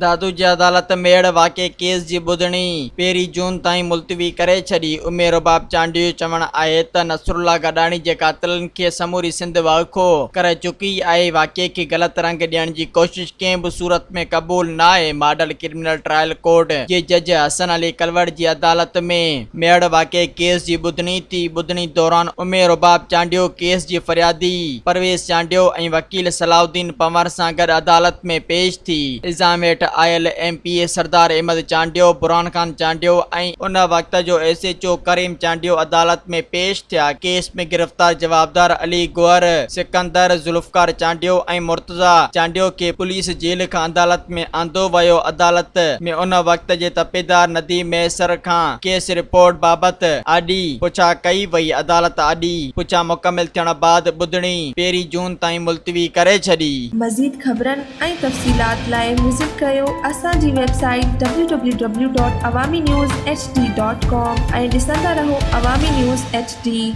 دادو جي عدالت ميهڙ واقعي ڪيس جي ٻڌڻي پهرين جون تائين ملتوي ڪري ڇڏي. ام رباب چانڊيو جو چوڻ آهي ته نصرالله گڏاڻي جي قاتلن کي سموري سنڌ وائکو ڪري چڪي آهي، واقعي کي غلط رنگ ڏيڻ جي ڪوشش ڪنهن به صورت ۾ قبول ناهي. ماڊل ڪرمنل ٽرائل ڪورٽ جي جج حسن علي ڪلوڙ جي عدالت ۾ ميهڙ واقعي ڪيس جي ٻڌڻي ٿي، ٻڌڻي دوران ام رباب چانڊيو ڪيس جي فريادي پرويز چانڊيو ۽ وڪيل صلاح الدين پنهور سان گڏ عدالت ۾ پيش ٿي، الزام هيٺ آيل M P A Sardar Ahmed Chandio, Burhan Khan Chandio ۽ ان وقت جو S H O Karim Chandio عدالت ۾ پيش ٿيا، ڪيس ۾ گرفتار جوابدار علي گوهر، سڪندر، ذوالفقار چانڊيو ۽ مرتضيٰ چانڊيو کي پوليس جيل کان عدالت ۾ آندو ويو، عدالت ۾ ان وقت جي تپيدار نديم مهيسر کان ڪيس رپورٽ بابت آڏي پڇا ڪئي وئي، عدالت آڏي پڇا مڪمل ٿيڻ بعد ٻڌڻي پهرين جون تائين ملتوي ڪري ڇڏي. مزيد خبرن ۽ تفصيلات لاء وزٽ ڪريو اسان جي website W W W dot Awami news H D dot com ۽ ڏسندا رهو عوامي نيوز ايڇ ڊي.